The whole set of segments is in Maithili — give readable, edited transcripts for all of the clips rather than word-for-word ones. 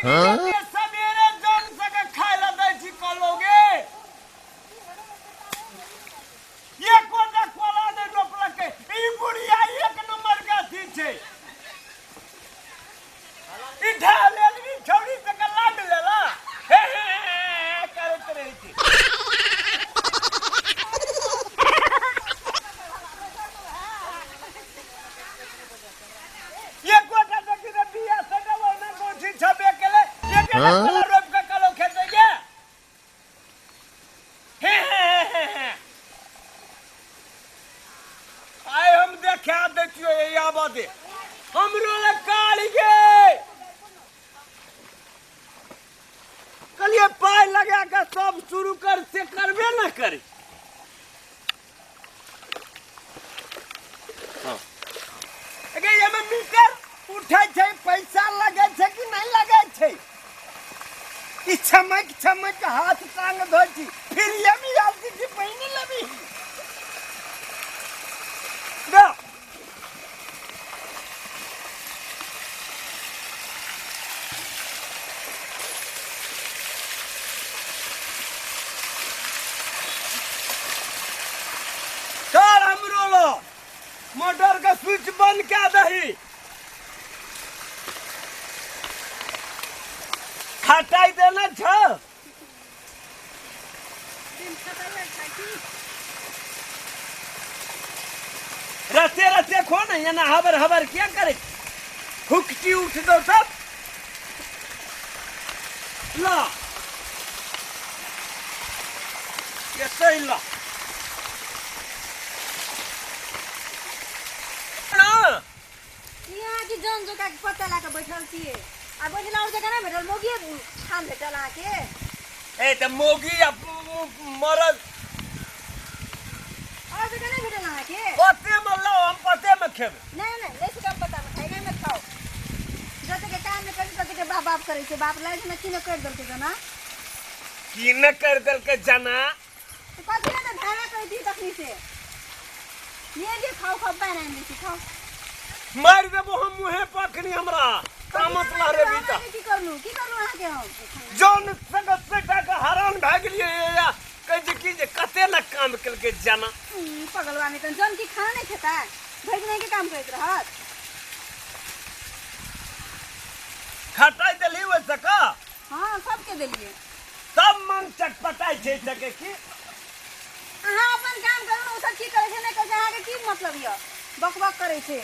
सवेरे जन सके खाय ला दै छी कहलोगे एकोटा कोला नहि रोपलकै ई बुढ़िया एक नंबर के अथी छै ई ढा लेल ई छौड़ी सबके लाद लेला हे हे हे हे करैत रहै छै। एकोटा देखी तऽ बिया सटल ने गोठी छबे केलै एकेटा कोला रोपि कऽ कलो खेतै गे हे हे हे हे हे आइ हम देखा दै छियौ ये आबऽ दे हमरो लग काढ़ गे कहलियै पाइ लगा कऽ सब शुरू कर से करबे न करी। हाँ। गे एहिमे मीटर उठै छै पैसा लगै छै कि नहि लगै छै? ई छमक छमक हाथ टांग धोइ छी फिर ये भी आयल छी कि पहिने लेबी दे। चल हमरो लो मोटर के स्विच बंद कए दही खटाइ देने छ रस्ते रस्ते खो ने एना हबर हबर किया करे हुकटी उठ दो तब ला ये सही ला ना। यहाँ के जन जोका के पत्ता ला के बैठल छियै आ बैठल और जगह नहीं भेटल मोगिए ठाम भेटल अहाँके। ए तऽ मौगी आ मरद और जगह नहीं भेटल अहाँके। पते में लाओ हम पते में खेबै। नहीं नहीं नहीं से कम पत्ता में खाइ नहीं में खाओ जते के काम नहीं करी तते के बाप बाप करै छै बाप लाज में की न कर देलकै जना की न कर देलकै जना। तो कथी ने तऽ धारा कहि दी तखनी से ये जे खाओ खाओ पानि आनि दै छी खाओ। मारि देबो हम मुँहे पखनी हमरा तामस लहरे भीतर। की करलू की करलू अहाँके हम? जौन संग बेटा के हरान भए गेलियै या कहै छै कि जे कते ने काम केलकै जाना। पगलवा नहीं तन जौन की खाना नहीं खेता भरि दिन के काम करैत रहत। खटाइ देलही ओहि से का? हाँ सबके देलियै। तब मन चटपटाइ छै सके की। अहाँ अपन काम करू ने, ओ सब की करै छै नहि करै छै अहाँके की मतलब यऽ बक बक करै छै।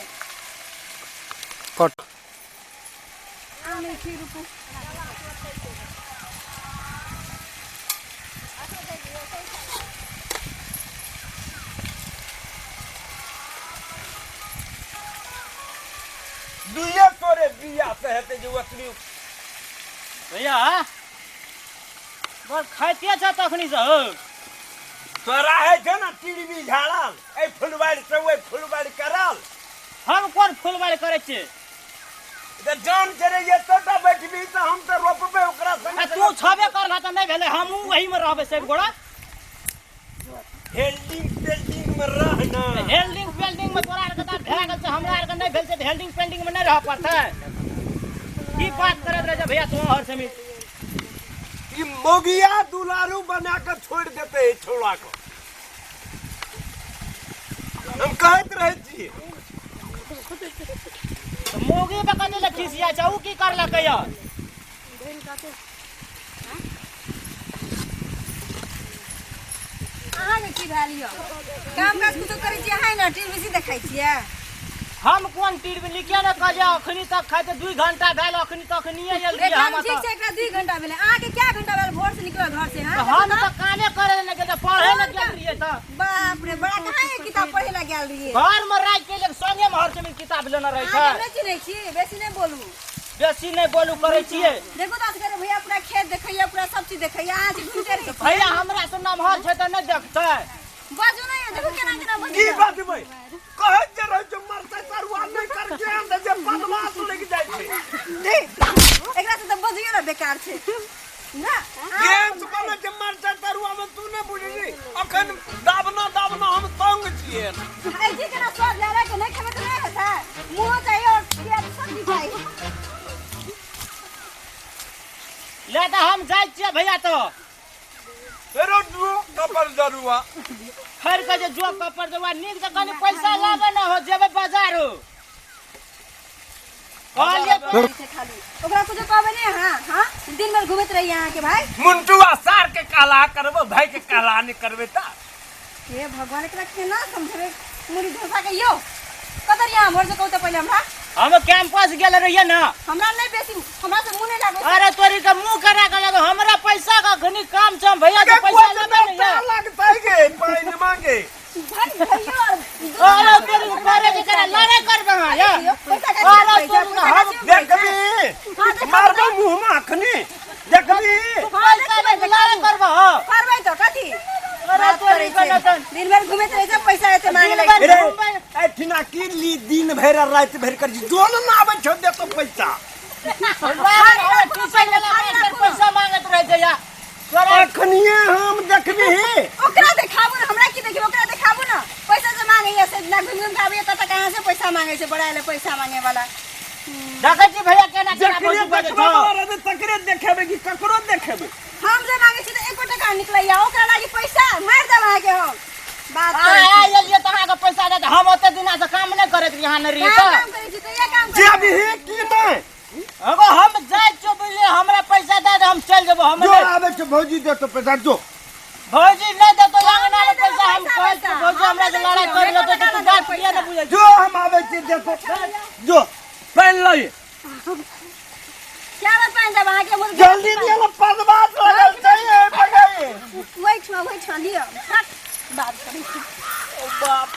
कट। आनै छी रुकू। दुइये तोरे बिया से हेतै जे ओतबी। भैया बड़ खाइते छ तखनी से हो। तोरा है छै ने टीवी झाड़ल एहि फुलबाड़ी से ओहि फुलबाड़ी करल। हम कोन फुलबाड़ी करै छियै? तऽ जान छै रे एतोटा बैठबी तऽ हम तऽ रोपबै ओकरा संगे। आ तू छबे करला तऽ नहि भेलै हमहूँ वही में रहबै सब गोड़ा। हेल्डिंग पेल्डिंग में रह ना। हेल्डिंग पेल्डिंग में तोरा आरके तऽ भए गेल छै हमरा आरके नहि भेल छै तऽ हेल्डिंग पेल्डिंग में नहि रहऽ पड़तै। की बात करैत रहै छै भैया तू हर समय? ई मोगिया दुलारू बना के छोड़ देते है छौड़ा को। हम कहैत रहै छियै। तऽ मोगी पे कथी लए खिसिया छै उ की करलकै यऽ? अहाँके की भेल यऽ? काम काज कुछो करै छियै अहाँ ने टीवी देखै छियै? हम कोन टीवी लिखिए ने कहलियै अखनी तक खाइते 2 घंटा भेल अखनी तक अखनिए आयल रहियै एकरा हम ठीक एतऽ। छै एकरा 2 घंटा भेलै अहाँके क्या घंटा भेल भोर से निकलल घर से? हाँ तऽ हम तऽ कामे करे लए गेल पढ़े लए गेल रहियै तऽ। बाप रे बड़ा कहाँ ये किताब पढ़े लए गेल रहियै? घर में राखि के ले संगे में हर समय किताब लेने रहै छै। अहाँके नहि चिन्है छी बेसी नहि बोलू। बेसी नहि बोलू करै छियै। देखो तऽ असगरे भैया पूरा खेत देखैया पूरा सब चीज देखैया अहाँ जे घुमिते रहै छियै। भैया हमरा से नमहर छै तऽ नहि देखतै। बाजू नहि देखो केना केना की बजैया। बजबै? कहैत जे रहै छै मरतै तरुआ नहि कर के आन जे बदमाश लागि जाइ छै। एकरा से तऽ बजियो ने बेकार छै ना। केहन बनै छै मरतै तरुआ में तू नहि बुझली अखन दाबना दाबना हम तंग छियै। ऐसे केना स्वाद ले रहा के नहीं खेबै तऽ नहि हेतै मुँह चाहिए और प्याज सब चीज चाहिए। दे, हम जाइ छियै भैया तो। फेरो जो कपर जरुआ। फेर कहै छै जो कपर जरुआ, नीक से कनि पैसा लाबे न हो, जेबै बाजार। कहलियै तो खाली ओकरा कुछो कहबै नहीं। हाँ हाँ, दिन भर घूमैत रहिए अहाँ के भाई। मुंटुआ सार के काला करबो, भाई के काला नहीं करबे ता। हे भगवान, एकरा केना समझेबै मुड़ी धोसा के? यौ, कतऽ यहाँ मोर से कहू तऽ पहिले हमरा। हम कैंपस गेल रहियै ना। हमरा नहीं बेसी, हमरा से मुंह नहीं लागै। अरे तोरी के मुंह करा के लगो, हमरा पैसा का घनी काम छै, हम भैया से पैसा लेबे नहीं है। लगता है गे पानी मांगे। भाई, भैया और अरे तोरी के करे के करे लड़ाई करबे हां या। पैसा का अरे पैसा तोरी के हम देखबी, मारबो मुंह में अखनी देखबी। पैसा ले लड़ाई करबे हो। करबै तऽ कथी? अरे बात तोरी करै के छै। नतन। दिन भर घूमैत रहै छै, पैसा एते मांगे दिन लागि। भर रे एठिना की ली दिन भरि आ राति भरि कर जोन ना आबै छौ देतो पैसा। ट्यूशन वाला मास्टर पैसा मांगत रहे छै या तोरा। अखनिए हम देखबी। ओकरा देखाबू ने, हमरा की देखिब? ओकरा देखाबू ने, पैसा जे मांगैया से ना घुमि घुमि के आबैया तब तक कहाँ से पैसा मांगे छै? बड़ा एलै पैसा मांगे वाला। देखै छी भैया केना केना जकरे भौजी बजै देखबे छौ। वाला रहतै तकरे देखेबै कि ककरो देखेबै? हम जे मांगे छी तऽ एको टका निकलैया ओकरा लागि पैसा? मारि देब अहाँके हम। बात आ करै छी। एलियै तऽ अहाँके पैसा दे, हम ओते दिना से काम नहि करैत रहियै, अहाँ नहि रहियै कहाँ तऽ काम करै छी? कहिया काम करै छी? जेबही कि नहि? एगो हम जाइ छियौ बुझलियै, हमरा पैसा दे दे, हम चलि जेबो। हम जो नहि आबै छै भौजी देतो पैसा, जो। भौजी नहि देतो अंगना में नहि देबै पैसा। हम पैसा, कहै छियौ पैसा। भौजी हम हमरा से नहि लड़ाई दै कर छियौ, लेतौ तऽ तू एको बात टका किया नहि नहि बुझै जो हम आबै छी देतो, जो पानि लइ। क्या बात, पानि देब अहाँके मुर्गी? जल्दी दिअ ने, पदबास लगल छै ए बगै। वही ठुआ, वही ठुआ लिअ। हट, बात करै छी। बाप।